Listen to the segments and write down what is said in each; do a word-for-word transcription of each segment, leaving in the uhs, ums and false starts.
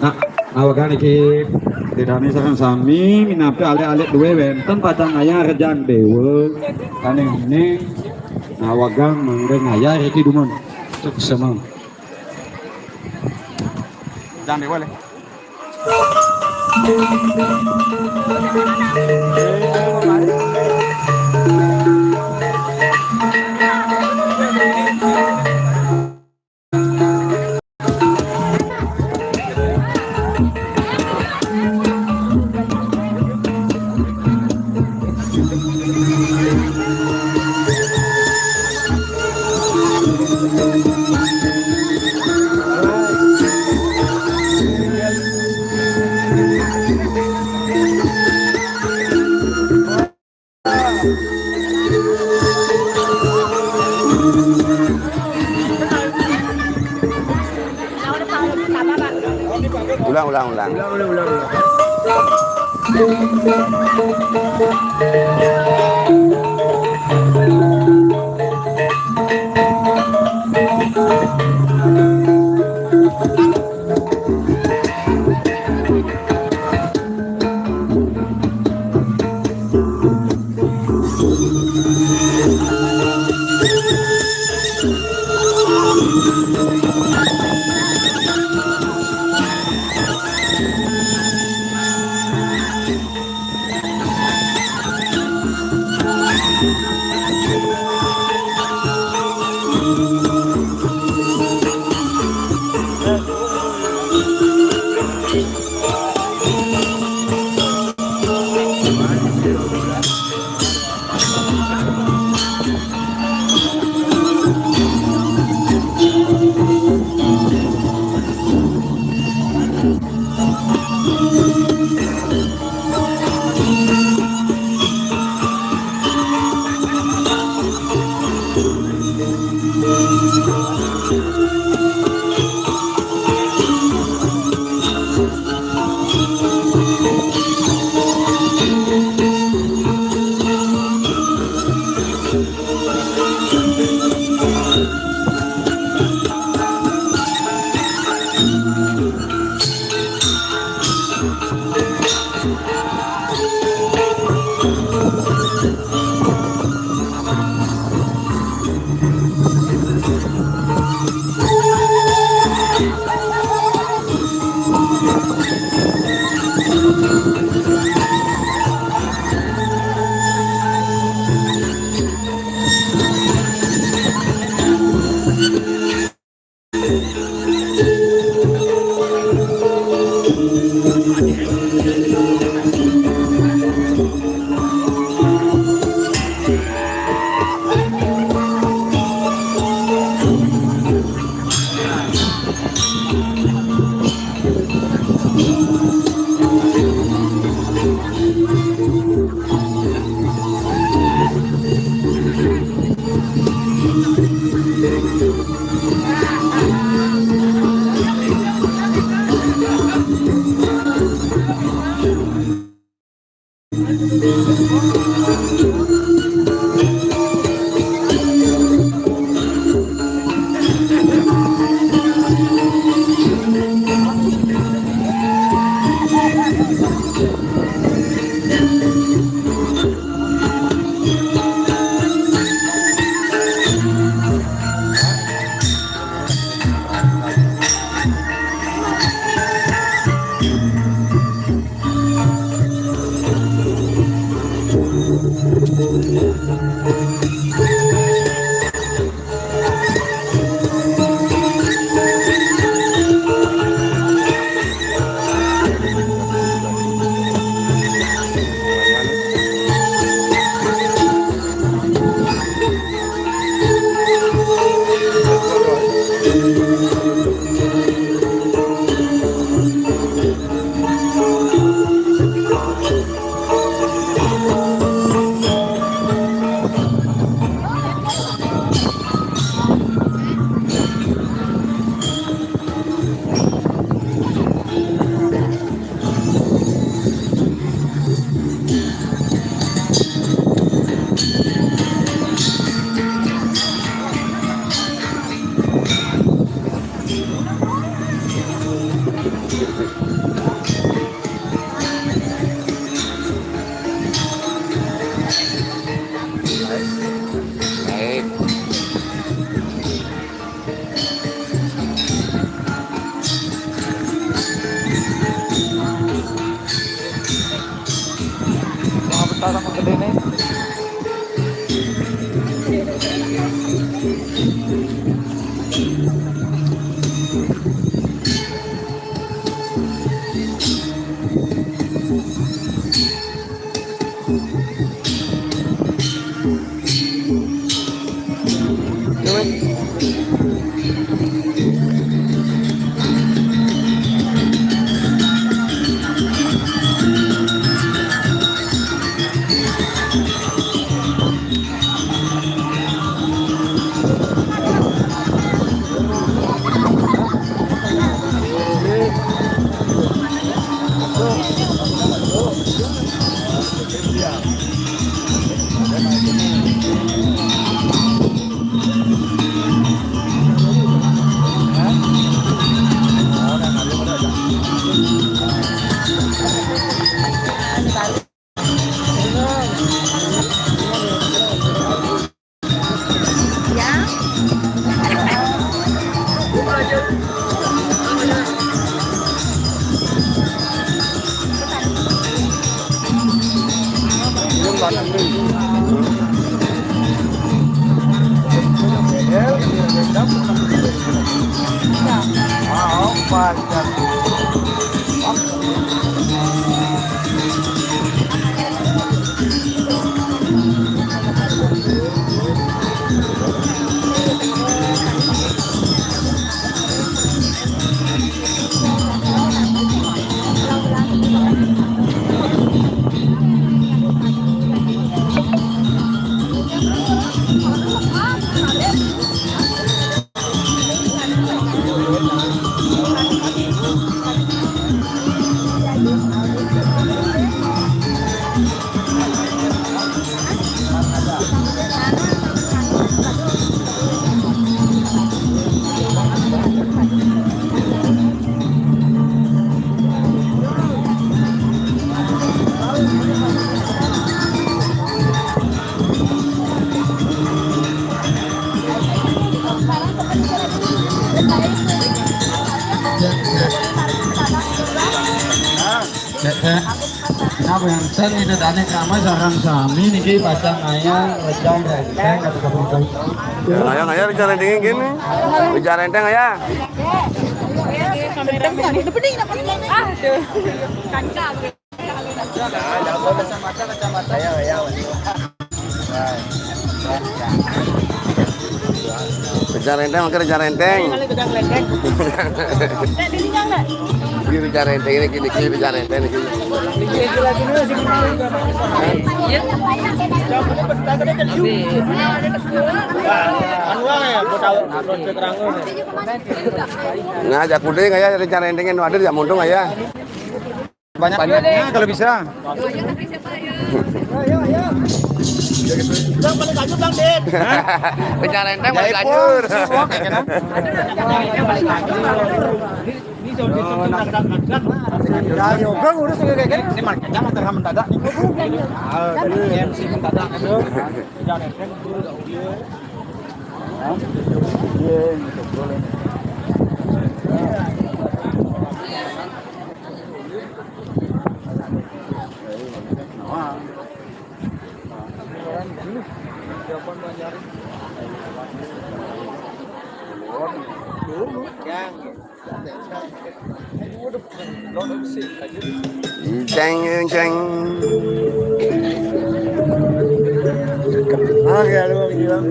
Nah, nawegang niki Ida dané sareng sami, minangka alit-alit dué wénten pacang ngayah rejang déwa. Sané uning nawegang mangga ngayah riki dumun. Suksema. Rejang déwa lé. Ulang, ulang, ulang. Ulang, ulang, ulang, ulang. Baik. Mga bata na maganda yun eh. Cek, cek. Kenapa yang sen itu tadi kami sareng sami niki pacang aya rencang renteng atau kebutuhan. Aya, aya rencang renteng gini. Rencang renteng aya. Aduh. Kancang. Rencang renteng, maké rencang renteng. Kali rencang renteng. Ini rencang renteng, ini gini, gini rencang renteng, ini gini. Nah, jak kudu aya rencang renteng nu hadir ya, muntung aya. Banyak-banyaknya kalau bisa. Bang, balik aja, Bang, Dit. Rencang renteng balik aja. Ya, yoga urus kayak gini. Ini marketnya mah terham mendadak nih. Ah, ini M C mendadak itu. Rencang renteng. Iya, gitu, boleh. Ceng, ceng. Oke, lu bilang.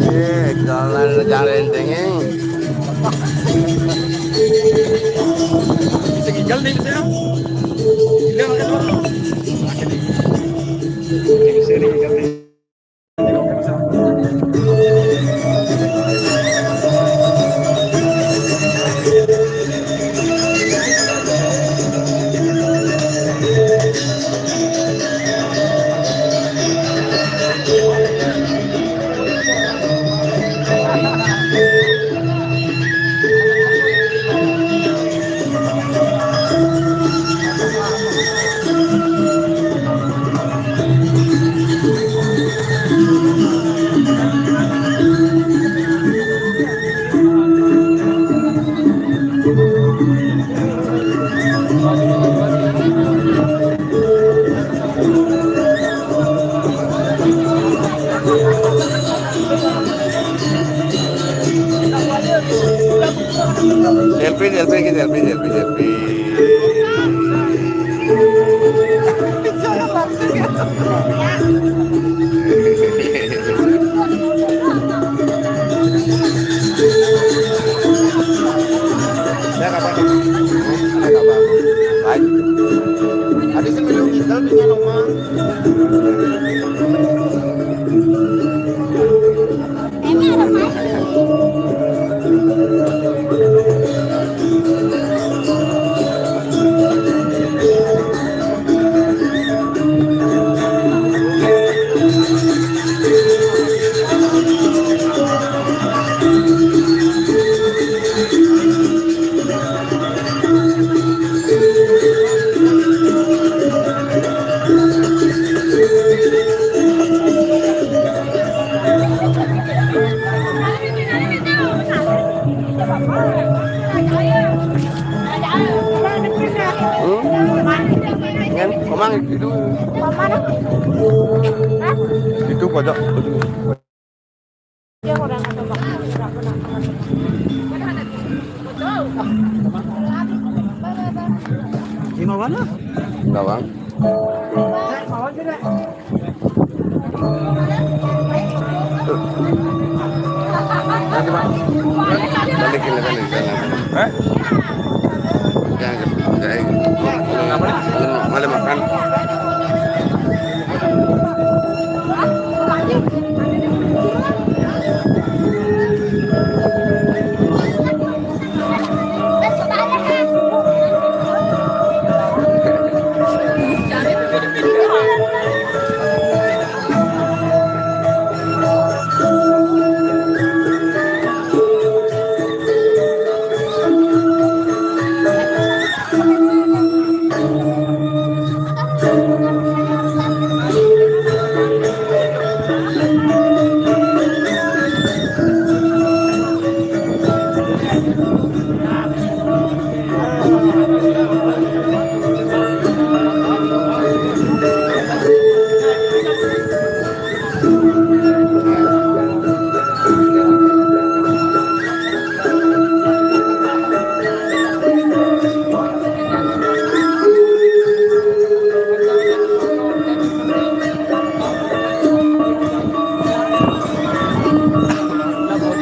Eh, jalan rencang renteng, eh. Segigal nih, saya. Gila, makan apa? Makan nih. Ini seri, gigal nih. Selfie, selfie, selfie, selfie, selfie. Ada kabar? Ada kabar? Baik. Tadi sebelum kita punya rumah. Hmm? Yan, Komang, itu. Itu pojok. Di mana? Bawang. Balik, balik, balik. Hah? Jangan, jangan. Boleh makan.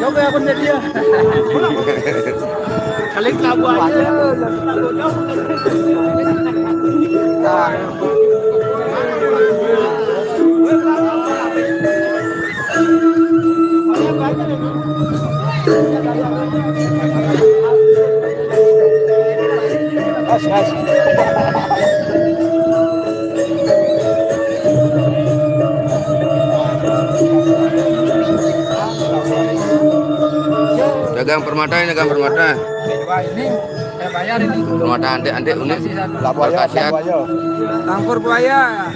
Coba aku jadi ya. Kali kelabu aja. Dagang permata ini, dagang permata. Ini saya bayar ini. Permata antik-antik unik. Lah, buaya, berkhasiat. Buaya. Campur buaya.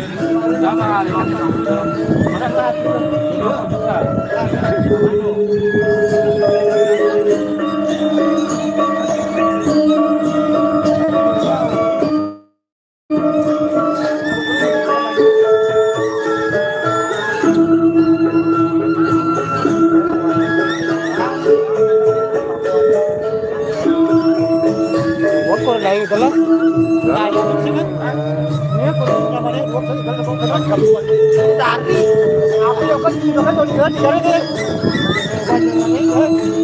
Wah, kurang dari itu lah. Nah, yang sini. Ini kurang dari itu. Dari. Apa ya, kan, kan, kan, dari, dari.